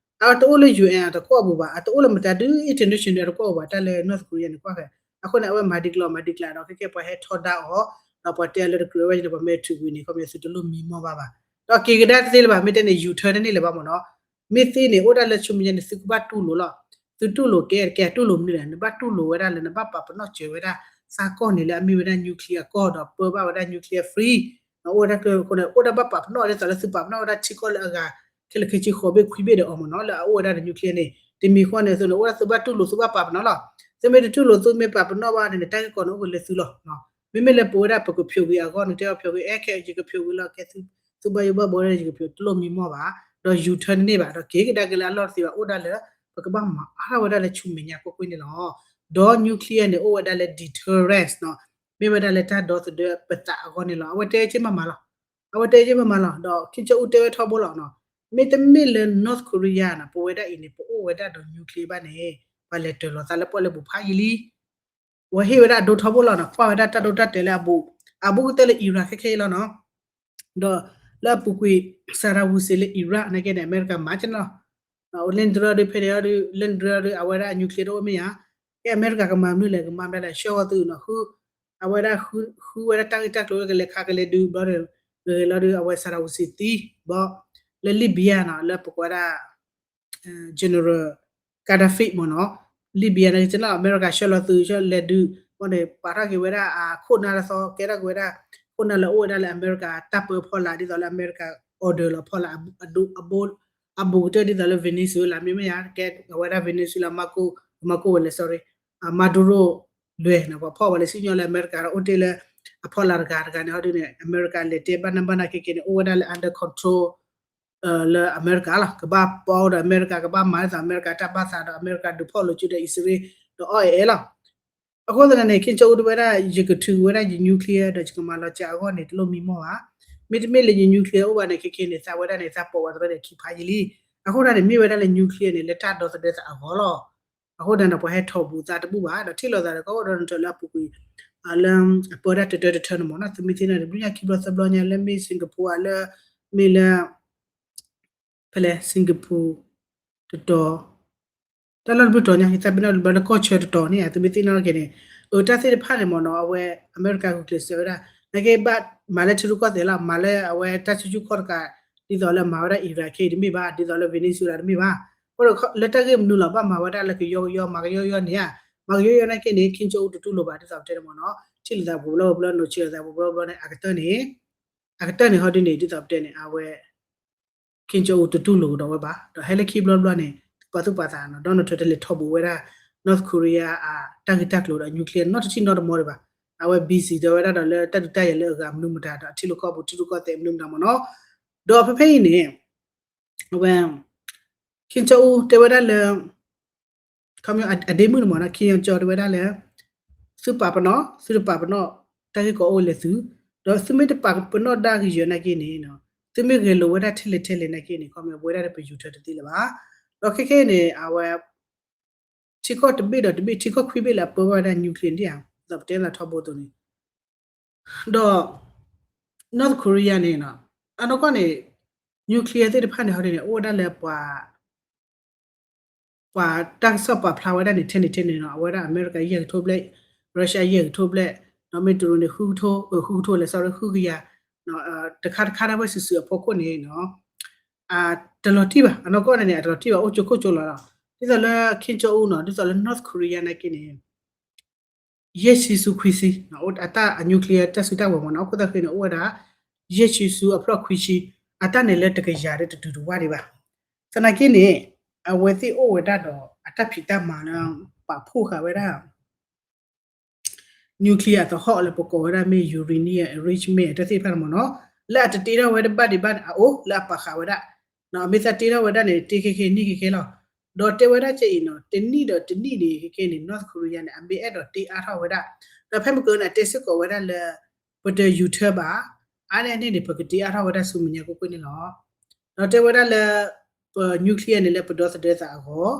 အတအိၣ်လၢ U N အတကွီၣ်အပူၤဘၣ်, အတအိၣ်လၢမတၤဒု international အတကွီၣ်အပူၤဘၣ်, တၢ်လၢ North Korea န့ၣ်ကွၢ်ဃဲ, အဃိန့ၣ် အဝဲမၤဒံးကျိၤမၤဒံးကျါဒီး ခဲကဲပှၤဟဲထီဒါအီၤ, ဒီးပှၤတဲအီၤလၢတကြၢးဝဲန့ၣ် ပှၤမ့ၢ်ထုးကွံာ်န့ၣ် ခီပညီသုတလိၣ်မံမီၢ်ဘၣ်ဘၣ်. ဒီးက့ၤကဒါတသ့လၢၤဘၣ်, မ့ၢ်တဲန့ၣ် U-turn တန့ၢ်လၢၤဘၣ်မ့ၢ်နီၤ. မ့ၢ်သ့န့ၣ် အိၣ်ဒၣ်လၢဆူမဲာ်ညါန့ၣ် သုကဘၣ်တူၢ်လိာ်လီၤ. သုတူၢ်လိာ်ကဲ ကဲတူၢ်လိာ်မနုၤလဲၣ်, နဘၣ်တူၢ်လိာ်ဝဲဒၣ်လၢ နဘၣ်ပာ်ပနီၣ်စၢၤဝဲဒၣ် သးကီၢ်န့ၣ်လၢအမ့ၢ်ဝဲဒၣ် nuclear အကီၢ်ဒီးပၢဘၣ်ဝဲဒၣ် nuclear free အိၣ်ဝဲဒၣ်ကျဲအဃိန့ၣ် အိၣ်ဒၣ်ဘၣ်ပာ်ပနီၣ်ဒ်သိးလၢသုပာ်ပနီၣ်ဝဲဒၣ်ထံကီၢ်လၢအဂၤ ခဲလၢာ်ခဲဆ့ဃိးဘ့ၣ်ခွံဘ့ၣ်ဒီးအီၤမ့ၢ်နီၤ လၢအအိၣ်ဝဲဒၣ်ဒီး nuclear န့ၣ် တမံၤဃီန့ၣ်အသိးန့ၣ် အိၣ်ဒၣ်သုဘၣ်တူၢ်လိာ်သုဘၣ်ပာ်ပနီၣ်လီၤ. သုမ့ၢ်တတူၢ်လိာ်သုမ့ၢ်ပာ်ပနီၣ်ဘၣ်န့ၣ် နတၢ်ဂ့ၢ်ကီန့ၣ်အိၣ်က့ၤလၢသုလီၤ. မ့မ့ၢ်လၢပဝဲဒၣ်ပကဖျိးကွံာ်အဂီၢ်န့ၣ် တဲအီၤဖျိးကွံာ် အဲခဲအံၤယကဖျိးကွံာ်လီၤ ကဲသုဘၣ်ယိၣ်ဘၣ်ဘှီဒီးယကဖျိးတလိၣ်မံမီၢ်ဘၣ်, ဒီး U-turn တန့ၢ်ဘၣ် ဒီးက့ၤကဒါက့ၤလၢအလီၢ်တသ့ဘၣ် အိၣ်ဒၣ်လၢ ပကဘၣ်မၤအါထီၣ်ဝဲဒၣ်လၢဆူမဲာ်ညါကွ့ၢ်ကွ့ၢ်န့ၣ်လီၤ. ဒီး nuclear န့ၣ် အိၣ်ဝဲဒၣ်လၢ deterrence နီၤ, မ့ၢ်ဝဲဒၣ်လၢတၢ်ဒီသဒၢပသးအဂီၢ်န့ၣ်လီၤ. အဝဲတဲက့မးမးလီၤ, အဝဲတဲက့မးမးလီၤ, ဒီး Kim Jong Un တဲဝဲထီဘိလီၤနီၤ, မ့တမ့ၢ်လၢ North Korea နီၤ ပဝဲဒၣ်အံၤန့ၣ် ပအိၣ်ဝဲဒၣ်ဒီး nuclear ဘၣ်န့ၣ် ပှၤလဲၤတၢၤလီၤသးလၢပီၣ်လဲၣ်ပူၤဖးယံာ်လံ. အဝဲဟ့ၣ်ဝဲဒၣ်အဒိထီဘိလီၤနီၤ, ကွၢ်ဝဲဒၣ်တၢ်ဒိတၢ်တဲာ်လၢအဘူး, အဘူးကတၢၢ်လၢ Iran ခဲခဲအံၤလီၤနီၤ. ဒီးလၢအပူၤကွံာ် Saddam Hussein လၢ Iraq နာ်က့န့ၣ် အမဲရကၤမၤက့န့ၣ်လီၤ. လၢနတရၢဒုး ဖဲန့ၣ်အီၤဒုး လၢနတရၢဒုး အဝဲဒၣ် nuclear တအိၣ်မ့ၢ်ဧါ, ကဲအမဲရကၤကမၤမနုၤလဲၣ် ကမၤမနုၤလဲၣ် ဆှၢဃီၤသုနီၤ, ဃု အဝဲဒၣ်ဃုဝဲဒၣ်တၢ်ဂ့ၢ်တၢ်ကျိၤလၢကလဲၤခး ကလဲၤဒုးဘျီဒီး ဂ့ၤဂ့ၤလီၤဒုး အဝဲ Saddam Hussein သံဘျီ လၢ Libya နီၤ လၢပကွၢ်ဒၣ် General Gaddafi မ့ၢ်နီၤ, Libya န့ၣ်က့န့ၣ် အမဲရကၤဆှၢလီၤသုး ဆှၢလဲၤဒုး ဘၣ်န့ၣ် ပာ်ထီၣ်က့ၤဝဲဒၣ်အခိၣ်နၢ်တသီ ကဲထီၣ်က့ၤဝဲဒၣ် ခိၣ်နၢ်လၢအိၣ်ဝဲဒၣ်လၢအမဲရကၤတၢ်ပၢဖီလာ် ဒ်သိးလၢအမဲရကၤ order လီၤဖီလာ် အဘူးကတၢၢ်ဒ်သိးလၢ Venezuela မ့မ့ၢ်ယါ ကဲအဝဲဒၣ် Venezuela Marco, Marco ဝဲလဲၣ် sorry, Maduro လွဲၢ်န့ၣ် ပှၤဖီၣ်ဝဲလၢစံၣ်ညီၣ်လၢအမဲရကၤဒီးအိၣ်တ့ၢ်လၢ အဖီလာ်တဂၤတဂၤန့ၣ်ဟီဒုန့ၣ် အမဲရကၤလဲၤတဲဘၣ်နၢ်ဘၣ်နၢ်က့က့န့ၣ် အိၣ်ဝဲဒၣ်လၢ under control လၢအမဲရကၤလီၤ. ကဘၣ်ပီဒီးအမဲရကၤ ကဘၣ်မၤဒ်သိးအမဲရကၤတၢ်ဘၣ်သးဒီးအမဲရကၤဒုးဖီၣ်လိာ်စုဒီးအံၣ်စရ့လး ဒီးအီၣ်အဲၣ်အဲၣ်လီၤ. အဃိသတးန့ၣ် Kim Jong Un တဲဝဲဒၣ် ယကထုးဝဲဒၣ်ယ nuclear ဒီးယကမၤလီၤစှၤအဂီၢ်န့ၣ် တလိၣ်မံမီၢ်ဘၣ်. မ့တမ့ၢ်လၢယ nuclear အိၣ်ဘၣ်န့ၣ် ခဲခဲန့ၣ် သးဝဲဒၣ်န့ၣ် သးပိာ်ဝဲသရၢန့ၣ် ခံဖးယံာ်လံ. အဃိသတးန့ၣ် မ့ၢ်ဝဲဒၣ်လၢ nuclear န့ၣ် လၢတၢ်ဒီသဒၢသးအဂီၢ်လီၤ. အဃိသတးန့ၣ် ပှၤဟဲထီၣ်ဘူးသးတဘူၣ်ဘၣ် ဒီးထံၣ်လိာ်သးဒီးကီၢ်အိၣ်ဒီးနထၢၣ်လၢအပူၤကွံာ် လၢအပၢဒၣ်တတၢတထၢန့ၣ်မ့ၢ်နီၤ သုမ့ၢ်သ့ၣ်နီၣ်တဘျုးညါခံဘျီသၢဘျီညါလၢမ့ၢ် Singapore ဧါ လၢမ့ၢ်လၢ ဖဲလဲၣ် Singapore တတီၤ တၢ်လီၢ်တဘျုးတီၤညါ ယသးပ့ၤနီၣ်တဘျီလၢကီၢ်ဆၢတတီၤန့ၣ် သုမ့ၢ်သ့ၣ်နီၣ်က့ၤန့ၣ် အတၢ်သ့ၣ်တဖၣ်န့ၣ်မ့ၢ်နီၤ အဝဲအမဲရကၤဂုာ်ကျဲးစၢးဝဲဒၣ် နာ်က့ဘၣ်မၤလၢထံရူၢ်ကီၢ်သဲးလီၤ မၤလၢအဝဲတၢ်စုဆူၣ်ခီၣ်တကး ဒ်သိးလၢမၤဝဲဒၣ် Iraq ခဲအံၤတမ့ၢ်ဘၣ် ဒ်သိးလၢ Venezuela တမ့ၢ်ဘၣ် အဃိဒီးလၢတၢ်ဂ့ၢ်မနုၤလီၤ ဘၣ်မၤဝဲဒၣ်လၢကယီကယီ မၤကယီကယီန့ၣ်ဧါ မၤကယီကယီနာ်က့န့ၣ် Kim Jong Un တတူၢ်လိာ်ဘၣ် ဒ်သိးပတဲန့ၣ်မ့ၢ်နီၤ ထံၣ်လိာ်သးပူၤဘျီပူၤဘျီ နိးဆံးလိာ်သးပူၤဘျီပူၤဘျီန့ၣ် အကတၢၢ်န့ၣ် အကတၢၢ်န့ၣ်ဟီဒ်န့ၣ် ဒ်သိးပတဲန့ၣ် အဝဲ Kim Jong Un တတူၢ်လိာ်ကဒီးဝဲဘၣ် ဒီးဟဲလၢခံဘျီတဘျီန့ၣ် သုပာ်သူၣ်ပာ်သးနီၤ Donald Trump တလဲၤထီၣ်ဘူးဝဲဒၣ် North Korea အတၢ်ဂ့ၢ်တၢ်ကျိၤဒီး nuclear နီတထံၣ်နီတမီၤဒံးဘၣ် အဝဲ busy ဒီးဝဲဒၣ်ဒီးလၢတၢ်ဒုးတၢ်ယၤလၢအဂၤမနုၤမတၤဒီး ထံလီၢ်ကီၢ်ပူၤထံရူၢ်ကီၢ်သဲးမနုၤမတၤမ့ၢ်နီၤ ဒီးဖဲဖဲအံၤန့ၣ် အဝဲ Kim Jong Un တဲဝဲဒၣ်လၢ ခီပညီအဒ့မုၣ်န့ၣ်မ့ၢ်နီၤ Kim Jong Un တဲဝဲဒၣ်လၢ သုပာ်ပနီၣ် သုတပာ်ပနီၣ် တၢ်ဂ့ၢ်ကီအိၣ်လဲၤသု ဒီးသုမ့ၢ်တပာ်ပနီၣ်ဒၣ်ကယၢၤနာ်က့န့ၣ် သုမ့ၢ်ဂဲၤလိာ်ဝဲဒၣ်ထဲလဲၣ်ထဲလဲၣ်နာ်က့န့ၣ် ခီပညီပဝဲဒၣ်ဒီးပ U-turn တသ့လၢၤဘၣ် ဒီးခဲခဲအံၤန့ၣ် အဝဲ ထံကီၢ်တဘ့ၣ်ဒီးတဘ့ၣ် ထံကီၢ်ခွံဘ့ၣ်လၢအပၢဘၣ်ဝဲဒၣ် nuclear ဒ်ဧါ ဒ်သိးပတဲလၢထီဘိအသိးန့ၣ် ဒီး North Korea န့ၣ် အနီၢ်ကီၢ်န့ၣ် nuclear သ့ၣ်တဖၣ်န့ၣ်ဟီဒ်န့ၣ် အိၣ်ဝဲဒၣ်လၢပှၤ ပှၤတၢ်ကစီၣ်ပာ်ဖျါဝဲဒၣ်န့ၣ် ထဲန့ၣ်ထဲန့ၣ်နီၤ အဝဲဒၣ်အမဲရကၤယဲၢ်ကထိဘျဲၣ် Russia ယဲၢ်ကထိဘျဲၣ် ဒီးမ့ၢ်တရူးန့ၣ် ဃုကထိ ဃုကထိလဲၣ် sorry ဃုကယၤ တခါတခါဒၣ်ဝဲစုာ်စုာ်အဖီခိၣ်န့ၣ်နီၤ တလီၤတံၢ်ဘၣ်, အနီၢ်ကီၢ်န့ၣ်န့ၣ် အတလီၤတံၢ်ဘၣ် အိၣ်ကၠိခိၣ်ကၠိလီၤလီၤ. ဒ်သိးလၢ Kim Jong Un နီၤ ဒ်သိးလၢ North Korea နာ်က့န့ၣ် ယဲၢ်ဆံဆူခွံဆံ အတၢ်အ nuclear တၢ်စုတၢ်ဝဲၤမ့ၢ်နီၤ အခိၣ်သၣ်ဃ့န့ၣ် အိၣ်ဝဲဒၣ် ယဲၢ်ဆံဆူအဖျၢၣ်ခွံဆံ အတၢ်န့ၣ်လၢတကယၤဒီးတတုၤတဝၢ်ဒံးဘၣ်. သနာ်က့န့ၣ် အဝဲသ့ၣ်အိၣ်ဝဲဒၣ်ဒီးအတၢ်ဖံးတၢ်မၤလၢ ပာ်ဖှိၣ်ဃာ်ဝဲဒၣ် nuclear အသဟီၣ်လၢပကိးဝဲဒၣ်မ့ၢ် uranium enrichment တၢ်သ့ၣ်တဖၣ်န့ၣ်မ့ၢ်နီၤ လၢအတတ့ထီၣ်ဝဲတဘၣ်ဒံးဘၣ်န့ၣ် အအိၣ်လၢအပာ်ဃာ်ဝဲဒၣ် အမ့ၢ်သးတ့ထီၣ်ဝဲဒၣ်န့ၣ် တ့ခဲခဲနံၣ်ခဲခဲလီၤ. ဒီးတဲဝဲဒၣ်ကဲအံၤနီၤ တနံၣ်ဒီးတနံၣ်န့ၣ် ခဲခဲန့ၣ် North Korea န့ၣ် အမ့ၢ်အဲၣ်ဒိးတ့အါထီၣ်ဝဲဒၣ် ဒီးဖဲမုၢ်ကနၣ်တဲစ့ၢ်ကီးဝဲဒၣ်လၢ ပတယူၤထၢဘၣ် အါန့ၢ်အန့ၣ်န့ၣ် ပကတ့အါထီၣ်ဝဲဒၣ်ဆူမဲာ်ညါကွ့ၢ်ကွ့ၢ်န့ၣ်လီၤ. ဒီးတဲဝဲဒၣ်လၢ ပ nuclear န့ၣ်လၢပဒီသဒၢသးအဂီၢ်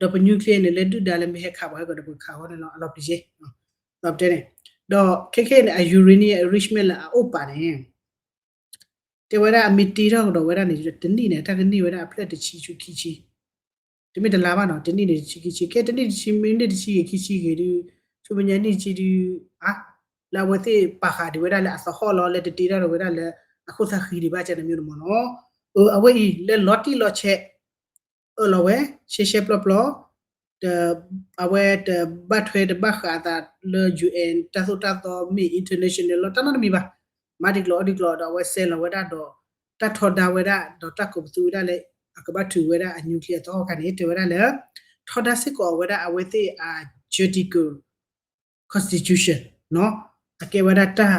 ဒီးပ nuclear န့ၣ်လၢဒုၣ်ဒါလၢမ့ၢ်ဟဲခးပှၤဟဲကီးဒီးပကခးအဂီၢ်န့ၣ်လီၤ အလီၤပျံၤယဲ ဒီးပတဲန့ၣ် ဒီးခဲခဲန့ၣ် အ uranium enrichment လၢအအိၣ်ပာ်န့ၣ် တဲဝဲဒၣ်အမ့ၢ်တ့ထီၣ်ကဒီးဝဲဒၣ်န့ၣ် တနံၣ်န့ၣ် တၢ်ကန့ၢ်ဝဲဒၣ်အဖျၢၣ်တဆံဆူခံဆံ တမ့ၢ်တလါဘၣ်နီၤ တနံၣ်န့ၣ်တဆံခံဆံ ခဲတနံၣ်တဆံ မ့ၢ်န့ၢ်တဆံဂ့ၤခံဆံဂ့ၤဒုး ဆူမဲာ်ညါန့ၢ်တဆံဒုး အါ လၢအဝဲသ့ၣ်ပာ်ဃာ်ဒံးဝဲဒၣ်လၢအသဟီၣ်လီၤ လၢတတ့ထီၣ်ဒီးဝဲဒၣ်လၢ အခိၣ်သၣ်ဃံဒံးဘၣ်ကန့ၣ်မ့ၢ်န့ၣ်မ့ၢ်နီၤ အဝဲအံၤလၢလီၤတံၢ်လီၤဆဲး အၢၣ်လီၤဝဲ ရှဲရှဲပျီပျီ အဝဲတဘၣ်ထွဲတဘၣ်ဃးအသးလၢ UN တၢ်သိၣ်တၢ်သီမ့ၢ် international law တၢ်နီတမံၤဘၣ်. မၤဒံးကျိၤအီၣ်ဒံးကျိၤဒီးအဝဲစဲးလီၤဝဲဒၣ်ဒီး တၢ်ထီဒါဝဲဒၣ်ဒီးတၢ်ကိးပသူဝဲဒၣ်လၢ အကဘၣ်ထုးဝဲဒၣ်အ nuclear အသဟီၣ်ခါန့ၣ် တဲဝဲဒၣ်လၢ ထီဒါစ့ၢ်ကီးအဝဲဒၣ်အဝဲသ့ၣ်အ geopolitical constitution နီၤ အကဲဝဲဒၣ်တၢ်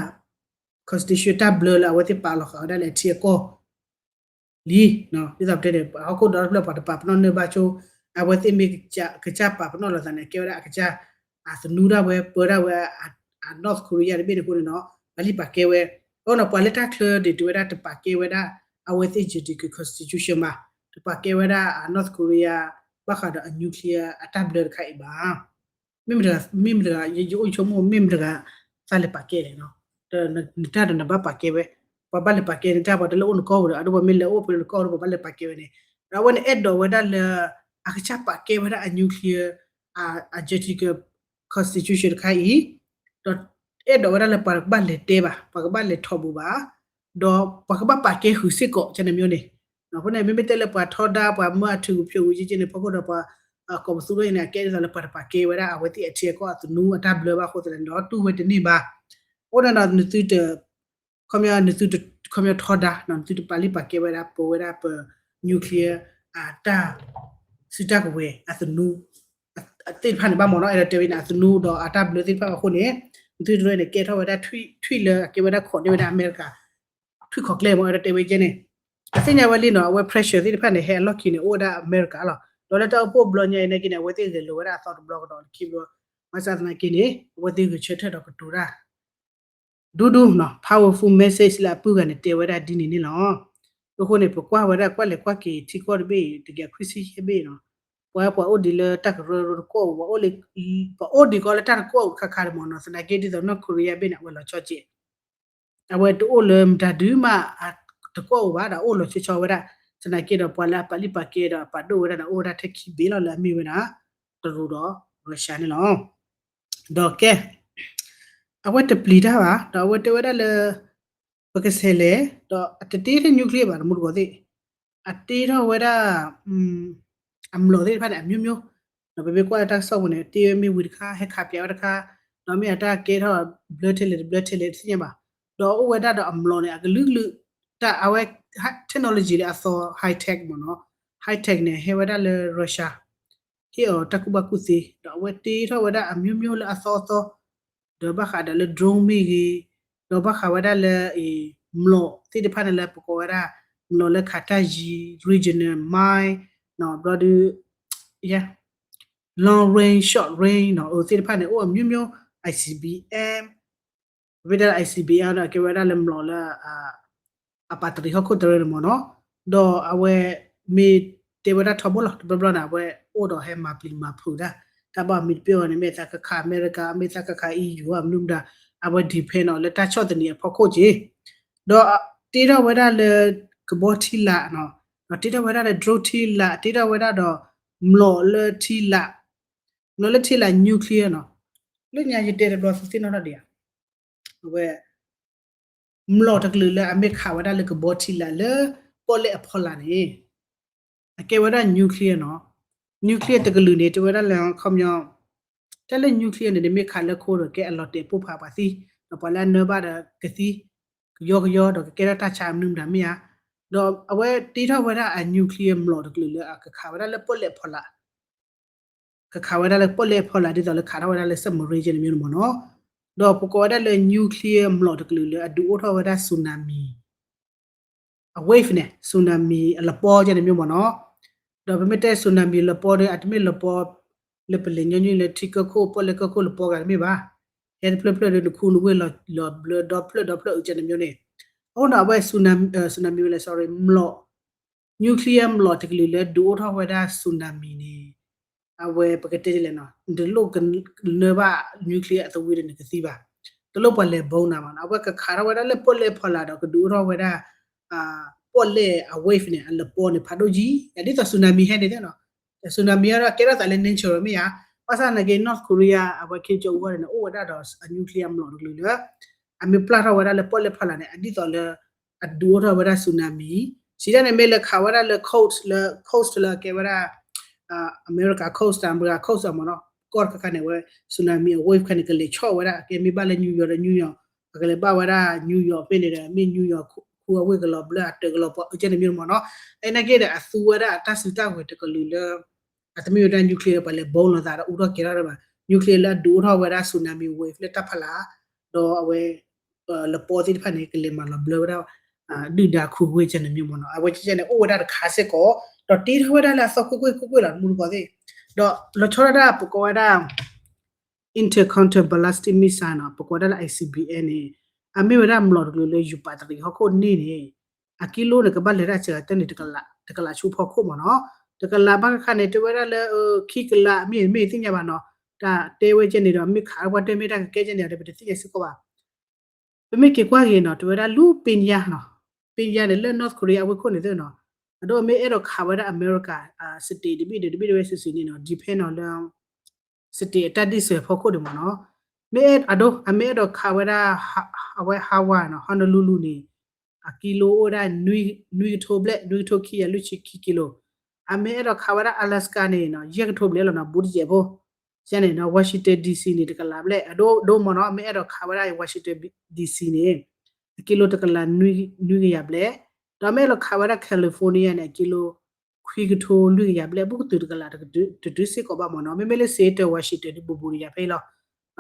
constitution တၢ်ဘျၢလၢအဝဲသ့ၣ်ပာ်လီၤဃာ်ဝဲဒၣ်လၢအထံအကီၢ် လံ ဒ်သိးပတဲန့ၣ် ဟီၣ်ခိၣ်ဒီတဖျၢၣ်ပှၤတပာ်ပနီၣ်နၢၢ်ဘၣ်ဆိ အဝဲသ့ၣ်မ့ၢ်ကစၢ်ပာ်ပနီၣ်လိာ်သးန့ၣ် အကဲဝဲဒၣ်အကစၢ် အသနူဒၣ်ဝဲပၢဒၣ်ဝဲ အ North Korea တဘ့ၣ်န့ၣ်အဃိန့ၣ်နီၤ ပာ်လံပာ်ကဲဝဲ အဃိန့ၣ် ပှၤလၢတၢ်ချၢဒံးတဲဝဲဒၣ်တပာ်ကဲဝဲဒၣ် အဝဲသ့ၣ် geopolitical constitution ဘၣ် တပာ်ကဲဝဲဒၣ်အ North Korea ဘၣ်ဃးဒီးအ nuclear အတၢ်ဘျၢတခါအံၤဘၣ် မ့ၢ်မတၤ မ့ၢ်မတၤ ယအိၣ်ဆိကမိၣ် မ့ၢ်မတၤ သးလဲၤပာ်ကဲလဲၣ်နီၤ နတၢ်ဒီးနဘၣ်ပာ်ကဲဝဲ ပှၤဘၣ်လဲၤပာ်ကဲနတၢ် ပှၤတလၢအိၣ်နကီၢ်ပူၤဒီး အဒိပှၤမ့ၢ်လဲၤအိၣ်ဖဲနကီၢ်ဒီး ပှၤဘၣ်လဲၤပာ်ကဲဝဲန့ၣ် ဒီးအဝဲန့ၣ်အဲၣ်ဒိးဝဲဒၣ်လၢ အကစၢ်ပာ်ကဲဝဲဒၣ်အ nuclear အ geopolitical constitution တခါအံၤ ဒီးအဲၣ်ဒိးဝဲဒၣ်လၢပှၤကဘၣ်လဲၤတဲဘၣ် ပှၤကဘၣ်လဲၤထီၣ်ဘူးဘၣ် ဒီးပှၤကဘၣ်ပာ်ကဲဃုာ်စ့ၢ်ကီး ကန့ၣ်မ့ၢ်န့ၣ် အဃိန့ၣ် မ့မ့ၢ်တဲလၢပှၤထီဒါ ပှၤမၢအထုးကဖျိးဝံၤက့န့ၣ် ဖီခိၣ်ဒီးပှၤ ကိးပသူဒ်အံၤန့ၣ် အကဲဒ်သိးလၢပှၤတပာ်ကဲဝဲဒၣ် အဝဲသ့ၣ်အထံအကီၢ်အသနူအတၢ်ဘျၢဘၣ်အဃိသတးန့ၣ်ဒီး တူၢ်ဝဲတန့ၢ်ဘၣ်. အိၣ်ဒၣ်ဒီးနသုတ ခီပညီ နသုတ ခီပညီထီဒါ နသုတပာ်လံပာ်ကဲဝဲဒၣ် ပဝဲဒၣ်ပ nuclear အတၢ် စုတၢ်ကဝဲၤအသနူ သ့ၣ်တဖၣ်န့ၣ်ဘၣ်မ့ၢ်နီၤ အဲၣ်ဒိးတဲဝဲန့ၣ် အသနူဒီးအတၢ်ဘျၢသ့ၣ်တဖၣ်အဃိန့ၣ် နသုတရၢန့ၣ် ကဲထီၣ်ဝဲဒၣ်ထွံၣ်လၢအကဲဝဲဒၣ်ခိးန့ၢ်ဝဲဒၣ်အမဲရကၤ ထွံၣ်ခိးကျဲမ့ၢ်အဲၣ်ဒိးတဲဝဲကဲန့ၣ် အသ့ၣ်ညါဝဲလံနီၤ အဝဲ pressure သ့ၣ်တဖၣ်န့ၣ် ဟဲအလီၢ်ခံန့ၣ် အိၣ်ဝဲဒၣ်အမဲရကၤလီၤ. ဒီးလၢတၢ်အိၣ်ဖှိၣ်ဘျီညါအံၤနာ်က့န့ၣ် အဝဲသ့ၣ်ဂဲၤလိာ်ဝဲဒၣ်အသီတဘျီကဒီးလၢခံဘျီ ဘၣ်ဆၣ်သနာ်က့န့ၣ် အဝဲသ့ၣ်ဂဲၤဆၢထၢၣ်ဒီးကတိၤတၢ် ဒူဒူနီၤ powerful message လၢအပုၢ်ဂၤန့ၣ်တဲဝဲဒၣ်ဒ်န့ၣ်န့ၣ်လီၤ. အဃိန့ၣ် ပကွၢ်ဝဲဒၣ်ကွၢ်လဲၤကွၢ်က့ၤထံကီၢ်တဘ့ၣ်အံၤ တကယၤခွံဆံယဲၢ်ဘ့ၣ်နီၤ ပှၤပှၤအိၣ်ဒံးလၢတၢ်ကရၢကရိတကွီၢ်အိၣ် ပှၤအိၣ်ဒံးကီးလၢတၢ်တကွီၢ်အိၣ်တခါခါတမ့ၢ်နီၤ သနာ်က့ဒ်သိး North Korea ဘ့ၣ်န့ၣ် အဝဲလီၤဆီကဲး အဝဲတအိၣ်လၢမတၤဒုမး တကွီၢ်အိၣ်ဘၣ်ဒီးအိၣ်လီၤဆီဆီဝဲဒၣ် သနာ်က့ဒီးပှၤလၢအပာ်လံပာ်ကဲဒီးအပာ်ဒိၣ်ဝဲဒၣ်န့ၣ် အိၣ်ဝဲဒၣ်ထဲခံဘ့ၣ်လီၤ လၢအမ့ၢ်ဝဲဒၣ် တရူးဒီး Russia န့ၣ်လီၤ. ဒီးကဲ အဝဲတပျံၤတၢ်ဘၣ် ဒီးအဝဲတဲဝဲဒၣ်လၢ ပကဆဲးလဲၤ ဒီးအတတ့ထဲ nuclear ဘၣ် တမူတကိးသ့ၣ် အတ့ထီၣ်ဝဲဒၣ် အမျိာ်သ့ၣ်တဖၣ်န့ၣ် အမျိုးမျိုး ဒီးပမ့ၢ်ကွၢ်လၢတၢ်ကစီၣ်ပူၤန့ၣ် တ့ဝဲမ့ၢ်ဝံၤတခါ ဟဲခးပၠးဝဲတခါ ဒီးမ့ၢ်အတၢ်ကဲထီၣ်ဘျၢထဲလဲၣ်တဘျၢထဲလဲၣ်တသ့ၣ်ညါဘၣ် ဒီးအိၣ်ဝဲဒၣ်ဒီးအမျိာ်န့ၣ် အကလုာ်ကလုာ် တၢ်အဝဲ technology လၢအသီ high tech မ့ၢ်နီၤ high tech န့ၣ် ဟဲဝဲဒၣ်လၢ Russia ဟ့ၣ်အီၤတၢ်ကူၣ်ဘၣ်ကူၣ်သ့ ဒီးအဝဲတ့ထီၣ်ဝဲဒၣ် အမျိုးမျိုး လၢအသီအသီ ဒီးဘၣ်ဃးဒီးလၢ drone မ့ၢ်ဂ့ၤ ဒီးဘၣ်ဃးဝဲဒၣ်လၢ မျိာ်သ့ၣ်တဖၣ်န့ၣ်လၢပကိးဝဲဒၣ် မျိာ်လၢခးတၢ်ယံၤ regional mine ဘျီဒုး long range short range နီၤ အသ့ၣ်တဖၣ်န့ၣ် အိၣ်အမျိုးမျိုး ICBM ပမ့ၢ်တဲလၢ ICBM ဒီး ကဲဝဲဒၣ်လၢမျိာ်လၢ အပာ်တရံးဟီၣ်ခိၣ်တရၢန့ၣ်မ့ၢ်နီၤ ဒီးအဝဲမ့ၢ်တဲဝဲဒၣ်ထီဘိလီၤ တဘျီဘျီန့ၣ် အဝဲအိၣ်ဒီးဟဲမၤပျံၤမၤဖုးတၢ် တၢ်ဘၣ်မ့ၢ်တပၢၢ်အီၤန့ၣ် မ့ၢ်သးကခး အမဲရကၤ မ့ၢ်သးကခး EU မနုၤမတၤ အဝဲ depend အီၤလၢတၢ်ဆီၣ်သနံးအဖီခိၣ်က့ ဒီးတ့ထီၣ်ဝဲဒၣ်လၢကဘီထံလာ်နီၤ ဒီးတ့ထီၣ်ဝဲဒၣ်လၢ drone ထံလာ် တ့ထီၣ်ဝဲဒၣ်ဒီး မျိာ်လၢထံလာ် မျိာ်လၢထံလာ် nuclear နီၤ လၢညါယတဲတဘျီသုသ့ၣ်နီၣ်ထီၣ်ဒံးဧါ အဝဲ မျိာ်တကလုာ်လၢအမ့ၢ်ခးဝဲဒၣ်လၢကဘီထံလာ်လၢပီၣ်လဲၣ်အဖီလာ်န့ၣ် အကဲဝဲဒၣ် nuclear နီၤ. nuclear တကလုာ်န့ၣ် တဲဝဲဒၣ်လၢခီပညီ တၢ်လၢ nuclear န့ၣ် နမ့ၢ်ခးလၢခိဒီးကဲအလီၤတဲာ်ပိၢ်ဖးပှၤသံ, ဒီးပှၤလၢအနၢဘၣ်ဒီးကသံ, ကယီကယီဒီးကကဲထီၣ်တၢ်ဆါမနုၤမတၤမ့ၢ်ဧါ. ဒီးအဝဲတ့ထီၣ်ဝဲဒၣ်အ nuclear မျိာ်တကလုာ်လၢအကခးဝဲဒၣ်လၢပီၣ်လဲၣ်အဖီလာ် ကခးဝဲဒၣ်လၢပီၣ်လဲၣ်အဖီလာ် ဒ်သိးလၢခးထီၣ်ဝဲဒၣ်လၢ submarine ကဲန့ၣ်မ့ၢ်န့ၣ်မ့ၢ်နီၤ. ဒီးပကိးဝဲဒၣ်လၢ nuclear မျိာ်တကလုာ်လၢအဒုးအိၣ်ထီၣ်ဝဲဒၣ် tsunami အ wave န့ၣ် tsunami အလပီကဲန့ၣ်မ့ၢ်မ့ၢ်နီၤ. ဒီးပမ့ၢ်တဲ tsunami လပီဒီး အတမ့ၢ်လပီ လၢပလဲၤညီနုၢ်လၢထံကၢၢ်ခိၣ် ပီၣ်လဲၣ်ကၢၢ်ခိၣ်လပီဂၤတမ့ၢ်ဘၣ်. ဟဲတဖျၢၣ်ဖျၢၣ်ဒီးနခူနဝ့ၢ်လီၤဘျၢဒီဖျၢၣ်ဒီဖျၢၣ်အုးကဲန့ၣ်မ့ၢ်န့ၣ်. အဃိဒီးအဝဲ tsunami ဝဲလဲၣ် sorry မျိာ် nuclear မျိာ်တကလုာ်လၢဒုးအိၣ်ထီၣ်ဝဲဒၣ် tsunami န့ၣ် အဝဲပကတဲလဲၣ်နီၤ နတလိၣ်ကနၢဘၣ် nuclear အသဝံဒီးနကသံဘၣ်. တလိၣ်ပှၤလဲၤဘီနၤဘၣ်နီၤ. အဝဲကခးထီၣ်ဝဲဒၣ်လၢပီၣ်လဲၣ်အဖီလာ်ဒီးကဒုးအိၣ်ထီၣ်ဝဲဒၣ် ပီၣ်လဲၣ်အ wave န့ၣ် အလပီန့ၣ်ဖးဒိၣ်ကံ ဒ်သိး tsunami ဟဲန့ၣ်သ့ၣ်နီၤ. tsunami အံၤဒီးကဲထီၣ်သးလၢ nature မ့ၢ်ဧါ. ဘၣ်ဆၣ်နာ်က့ North Korea အဝဲခ့ကၠီအူဂီၢ်န့ၣ် အိၣ်ဝဲဒၣ်ဒီးအ nuclear မျိာ်တကလုာ်လၢ အမ့ၢ်ပျၢ်ထီၣ်ဝဲဒၣ်လၢပီၣ်လဲၣ်ဖီလာ်န့ၣ် အဒ်သိးလၢ အဒုးအိၣ်ထီၣ်ဝဲဒၣ် tsunami. စံးတၢ်န့ၣ်မ့ၢ်လၢခးဝဲဒၣ်လၢ coast လၢ coast လၢအကဲဝဲဒၣ် America coast တၢ် America coast အမ့ၢ်နီၤ ကီၢ်တခါခါန့ၣ်ဝဲ tsunami အ wave ခါန့ၣ် ကလဲၤဆီၣ်ဝဲဒၣ် ကဲမ့ၢ်ဘၣ်လၢ New York ဒီး New York အကလဲၤဘၣ်ဝဲဒၣ် New York ဖဲန့ၣ်ဒီး မ့ၢ် New York ခူအဝ့ၢ်ကလီၤဘျၢအတၢ်ကလီၤပှီၤအုးကဲန့ၣ်မ့ၢ်မ့ၢ်နီၤ. အနာ်က့ဒီးအသူဝဲဒၣ်အတၢ်စုတၢ်ဝဲၤတကလုာ်လၢ အတမ့ၢ်ဝဲဒၣ် nuclear ပှၤလဲၤဘီလိာ်သးဒီးအူထီၣ်ကဲထီၣ်ဘၣ်. nuclear လၢအဒုးအိၣ်ထီၣ်ဝဲဒၣ် tsunami wave လၢတၢ်ဖီလာ် ဒီးအဝဲ လပီသ့ၣ်တဖၣ်န့ၣ် ကလဲၤမၤလီၤဘျၢဝဲဒၣ် ဒုၣ်ဒါခူဝ့ၢ်ကဲန့ၣ်မ့ၢ်မ့ၢ်နီၤ. အဝဲကဲန့ၣ် အိၣ်ဝဲဒၣ်တခါစ့ၢ်ကီး ဒီးတ့ထီၣ်ဝဲဒၣ်လၢအသီကွ့ၢ်ကွ့ၢ်ကွ့ၢ်ကွ့ၢ်လီၤ တမူတကိးသ့ၣ် ဒီးလီၤဆီဒၣ်တၢ်ပကိးဝဲဒၣ် intercontinental ballistic missile နီၤ ပကိးဝဲဒၣ်လၢ I C B M န့ၣ် အမ့ၢ်ဝဲဒၣ်မျိာ်တကလုာ်လၢယူၤပာ်တရံးဟီၣ်ခိၣ်န့ၣ်န့ၣ် အကံလိန့ၣ် ကဘၣ်လဲၤတၢ်စှၤတၢ်န့ၣ် တကလးဆူဖီခိၣ်မ့ၢ်နီၤ. တကလးဘၣ်ခါန့ၣ် တဲဝဲဒၣ်လၢ ခံကလးမ့ၢ်မ့ၢ်သ့ၣ်ညါဘၣ်နီၤ. တၢ်တဲဝဲကဲန့ၣ်ဒီး မ့ၢ်ခးပှၤတဲမ့ၢ်တၢ်ကကဲကဲန့ၣ်ဒီး ပတသ့ၣ်ညါစ့ၢ်ကီးဘၣ်. ပမ့ၢ်က့ၤကွၢ်က့ၤနီၤ တဲဝဲဒၣ်လူ ပ့ညါနီၤ ပ့ညါန့ၣ်လၢ North Korea အဝ့ၢ်ခိၣ်န့ၣ်သ့ၣ်နီၤ အဒိ မ့ၢ်အဲၣ်ဒိးခးဝဲဒၣ် America စတ့းတဘ့ၣ်ဒီးတဘ့ၣ်ဒဝဲစုာ်စုာ်န့ၣ်နီၤ depend နီၤလၢ စတ့းအတၢ်ဒ်စၢၤဖီခိၣ်ဒံးမ့ၢ်နီၤ. မ့ၢ်အဲၣ်အဒိ အမ့ၢ်အဲၣ်ဒိးခးဝဲဒၣ် အဝဲ Hawaii နီၤ Honolulu န့ၣ် အကံလိအိၣ်ဝဲဒၣ် နွံကထိဘျဲၣ် နွံကထိခံကယၤလွံၢ်ဆံခံကံလိ. အမ့ၢ်အဲၣ်ဒိးခးဝဲဒၣ် Alaska န့ၣ်နီၤ ယဲၢ်ကထိဘျဲၣ်လီၤနီၤ ဘူးတစဲးဖိ ယဲန့ၣ်နီၤ Washington D C န့ၣ် တကလးဘျဲၣ် အဒိဒိမ့ၢ်နီၤ မ့ၢ်အဲၣ်ဒိးခးဝဲဒၣ် Washington D C န့ၣ် အကံလိတကလး နွံကယၤဘျဲၣ်, ဒီးမ့ၢ်အဲၣ်ဒိးခးဝဲဒၣ် California န့ၣ် အကံလိ ခွံကထိလွံၢ်ကယၤဘျဲၣ် ဘူးကတုၤတကလး တတုၤစ့ၢ်ကီးဘၣ်မ့ၢ်နီၤ. မ့မ့ၢ်လၢ Seattle Washington ဒ်ဘူးဘူးတယၤဖဲအံၤလီၤ.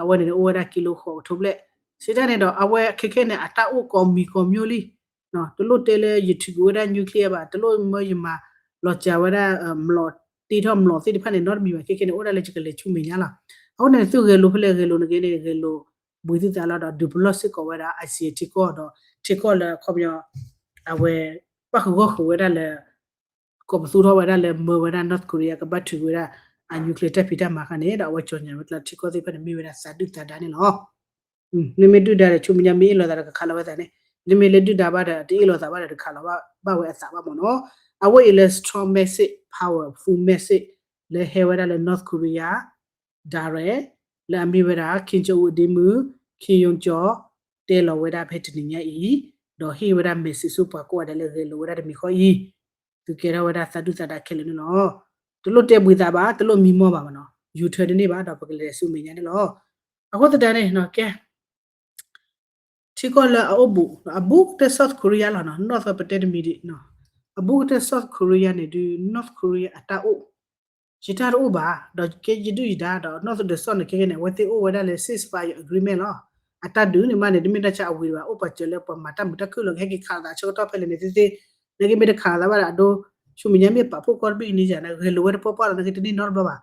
အဝဲန့ၣ်န့ၣ် အိၣ်ဝဲဒၣ်ကံလိဃိးကထိဘျဲၣ်. စံးတၢ်န့ၣ်ဒီး အဝဲခဲခဲန့ၣ် အတၢ်အိၣ်ကိးမံၤကိးမျိၤလံ တလိၣ်တဲလၢယထုးကွံာ်ဝဲဒၣ် nuclear ဘၣ်, တလိၣ်မၢယမၤလီၤစှၤဝဲဒၣ် မျိာ်တ့ထီၣ်မျိာ်သ့ၣ်တဖၣ်န့ၣ် နီတမံၤဘၣ်. ခဲခဲန့ၣ် အိၣ်ဒၣ်လၢယကလဲၤဆူမဲာ်ညါလီၤ. အဃိန့ၣ် သုဂဲၤလိာ်ဖဲလဲၣ်ဂဲၤလိာ်နဂ့ၤန့ၣ် ဂဲၤလိာ်ဘှံးသုသးလီၤဒီး ဒုးပလီၢ်စ့ၢ်ကီးဝဲဒၣ် ICAN ထံကီၢ်ဒီး ထံကီၢ်လၢအခီပညီ အဝဲ ပၣ်ဃုာ်ဂီၢ်ဃုာ်ဝဲဒၣ်လၢ ကိးပသူထီၣ်ဝဲဒၣ်လၢမၢဝဲဒၣ် North Korea ကဘၣ်ထုးဝဲဒၣ် အ nuclear တၢ်ဖံးတၢ်မၤခါန့ၣ် ဒီးအဝဲကၠီညါဝဲကျါထံကီၢ်သ့ၣ်တဖၣ်န့ၣ် မ့ၢ်ဝဲဒၣ်သးဒုၣ်သးဒါန့ၣ်လီၤ. နမ့ၢ်ဒုၣ်ဒါဒီး ဆူမဲာ်ညါမ့ၢ်အ့ၣ်လိာ်သးဒီးကခးလီၤဝဲသးန့ၣ်, နမ့ၢ်လၢဒုၣ်ဒါဘၣ်ဒီး တအ့ၣ်လိာ်သးဘၣ်ဒီး တခးလီၤဘၣ်ဝဲအသးဘၣ်မ့ၢ်နီၤ. အဝဲအံၤလၢ strong message, powerful message လၢဟဲဝဲဒၣ်လၢ North Korea direct လၢအမ့ၢ်ဝဲဒၣ် Kim Jong Un အဒ့မုၣ် Kim Yo Jong တဲလီၤဝဲဒၣ်ဖဲတနံၤညါအံၤ, ဒီးဟ့ၣ်ဝဲဒၣ် message ဆူပှၤကိးဂၤဒဲးလၢဂဲၤလိာ်ဝဲဒၣ်တမံၤဃီအံၤ, သုကဲထီၣ်ဝဲဒၣ်သးဒုၣ်သးဒါခဲလၢာ်န့ၣ်လီၤ. တလိၣ်တဲဘှံးသးဘၣ်, တလိၣ်မံမီၢ်ဘၣ်မ့ၢ်နီၤ, ယူၤထၢတန့ၢ်ဘၣ် ဒီးပကလဲၤဆူမဲာ်ညါန့ၣ်လီၤ. အဃိသတးန့ၣ် ကဲ ထံကီၢ်လၢအအိၣ်ဘူး, အဘူးကတၢၢ် South Korea လီၤနီၤ, North ပတဲတမံၤဒံး, အဘူးကတၢၢ် South Korea န့ၣ်ဒုး North Korea အတၢ်အိၣ်, ယတၢ်တအိၣ်ဘၣ်, ဒီးကဲယဒုၣ်ယဒါဒီး North ဒီး South န့ၣ် ခဲကဲန့ၣ် အဝဲသ့ၣ်အိၣ်ဝဲဒၣ်လၢ ceasefire agreement လီၤ. အတၢ်ဒုးန့ၣ်မးန့ၣ် တမ့ၢ်တၢ်ဆါအဝံၤဘၣ်, အိၣ်ပာ်စၢၤလၢပှၤမၤတၢ်မုာ်တၢ်ခုၣ်လီၤ, ကဟဲက့ၤခးလိာ်သးဆၢကတီၢ်ဖဲလဲၣ်န့ၣ်သ့သ့, နက့မ့ၢ်တခးလိာ်သးဘၣ်ဒီး အဒိ ဆူမဲာ်ညါမ့ၢ်ပာ်ဖှိၣ်ကီၢ်တဘ့ၣ်ကန့ၣ်ယၤန့ၣ် ဂဲၤလိာ်ဝဲတပှၢ်ပှၢ်လီၤ, နက့တန့ၢ်နီတဘျီဘၣ်.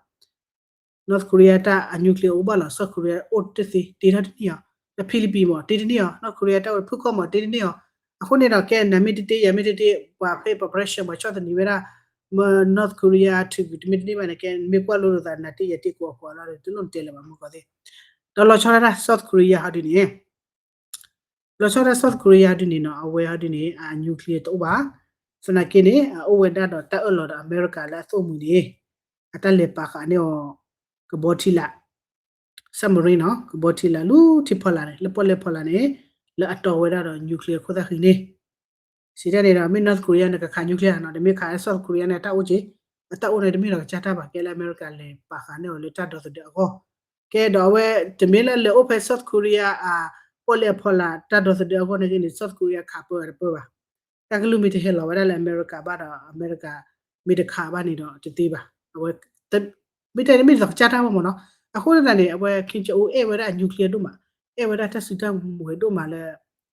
North Korea တၢ်အ nuclear အိၣ်ဘၣ်လီၤ, South Korea အိၣ်တသ့, တ့ထီၣ်တန့ၢ်အီၤ, ဒီး Philippines မ့ၢ် တ့တန့ၢ်အီၤ, North Korea တၢ်ဝဲဖုၣ်ကီၢ်မ့ၢ် တ့တန့ၢ်အီၤ, အဃိန့ၣ်ဒီး ကဲနၤမ့ၢ်တတ့ ယၤမ့ၢ်တတ့ ပှၤဖဲ ပှၤ pressure ပှၤဆီၣ်သနံးဝဲဒၣ်, မ့ၢ် North Korea ထုးကွံာ်တမ့ၢ်တန့ၢ်ဘၣ်န့ၣ် ကဲမ့ၢ်ကွၢ်လိလိာ်သး နၤတ့ယၤတ့ကိးအကိးလီၤဒီး တလိၣ်နတဲလၢၤဘၣ်မုၢ်ကီၢ်သ့ၣ်, ဒီးလီၤဆီဒၣ်တၢ် South Korea ဟီဒုန့ၣ် လီၤဆီဒၣ် South Korea ဒုန့ၣ်နီၤ, အဝဲဟီဒုန့ၣ် အ nuclear တအိၣ်ဘၣ်, သနာ်က့န့ၣ် အအိၣ်ဝဲဒၣ်ဒီးတၢ်အၢၣ်လီၤဒီးအမဲရကၤလၢအသိၣ်မှံၤန့ၣ် အတၢ်လဲၤပာ်ဃာ်န့ၢ်အီၤ ကဘီထံလာ် submarine နီၤ, ကဘီထံလာ်လၢထံဖီလာ်န့ၣ် လၢပီၣ်လဲၣ်ဖီလာ်န့ၣ် လၢအတီဝဲဒၣ်ဒီး nuclear ခိၣ်သၣ်ဃံန့ၣ် စံးတၢ်န့ၣ်ဒီး မ့ၢ် North Korea န့ၣ် ကခး nuclear နီၤ, တမ့ၢ်ခး South Korea န့ၣ် အတၢ်အိၣ်က့, အတၢ်အိၣ်န့ၣ် တမ့ၢ်ဒီးကစၢ်တၢ်ဘၣ်, ကဲလၢအမဲရကၤလဲၤပာ်ဃာ်န့ၢ်အီၤလၢတၢ်ဒီသဒၢအဂီၢ်, ကဲဒီးအဝဲ တမ့ၢ်လၢလဲၤအိၣ်ဖဲ South Korea အပီၣ်လဲၣ်အဖီလာ် တၢ်ဒီသဒၢအဂီၢ်န့ၣ်ဂ့ၤန့ၣ် South Korea ခးပၢတပၢဘၣ်. တၢ်ကလုၢ်မ့ၢ်တဟဲလီၤဝဲဒၣ်လၢအမဲရကၤဘၣ်ဒီး အမဲရကၤ မ့ၢ်တခးဘၣ်န့ၣ်ဒီးတသ့ဘၣ်. အဝဲ မ့ၢ်တဲန့ၣ်မ့ၢ်ဒ်သိးကစၢ်တၢ်မ့ၢ်မ့ၢ်နီၤ, အဃိသတးန့ၣ် အဝဲ Kim Jong Un အဲၣ်ဝဲဒၣ်အ nuclear ဒိၣ်မး, အဲၣ်ဝဲဒၣ်တၢ်စုတၢ်မူဝဲဒိၣ်မးလၢ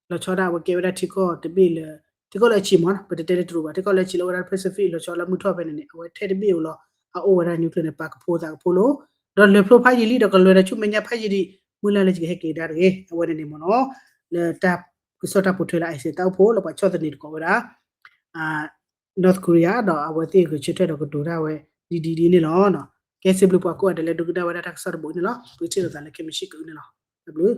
လီၤဆီဒၣ်ဝဲကဲဝဲဒၣ်ထံကီၢ်တဘ့ၣ်လၢ ထံကီၢ်လၢအဆံးမ့ၢ်နီၤ, ပတတဲလၢတရူးဘၣ်, ထံကီၢ်လၢအဆံးလၢအိၣ်ဝဲဒၣ် Pacific လီၤဆီလၢမုၢ်ထီၣ်ဖဲန့ၣ်န့ၣ် အဝဲထဲတဘ့ၣ်ဧိၤလီၤ, အအိၣ်ဝဲဒၣ် nuclear န့ၣ် ပာ်ကဖိသးကဖိလီၤ, ဒီးလဲၤဖျိဖးယံာ်လံဒီးကလဲၤဒီးဆူမဲာ်ညါဖးယံာ်ဒံး, မုၢ်လၢ်လၢယကဟဲက့ၤကဒါတဂ့ၤ, အဝဲန့ၣ်န့ၣ်မ့ၢ်နီၤ, လၢတၢ်ကစီၣ်တၢ်ပိာ်ထွဲလၢ အ့စ့ၣ် တၢ်အိၣ်ဖှိၣ်လၢပှၤဆီၣ်သနံးတကိးဝဲဒၣ် North Korea ဒီးအဝဲသ့ၣ်ဂဲၤဆၢထၢၣ်ဒီးကတိၤတၢ်ဝဲ ဒ်ဒ်ဒ်န့ၣ်လီၤ. ကဲစံးဘျုးပှၤကိးဂၤဒဲးလၢဒိကနၣ်ဝဲဒၣ်တၢ်ကစီၣ်တဘိန့ၣ်လီၤ. ပကထံၣ်လိာ်သးလၢခဲမုၢ်ဆ့ၣ်ကန့ၣ်လီၤ. တၢ်ဘျုး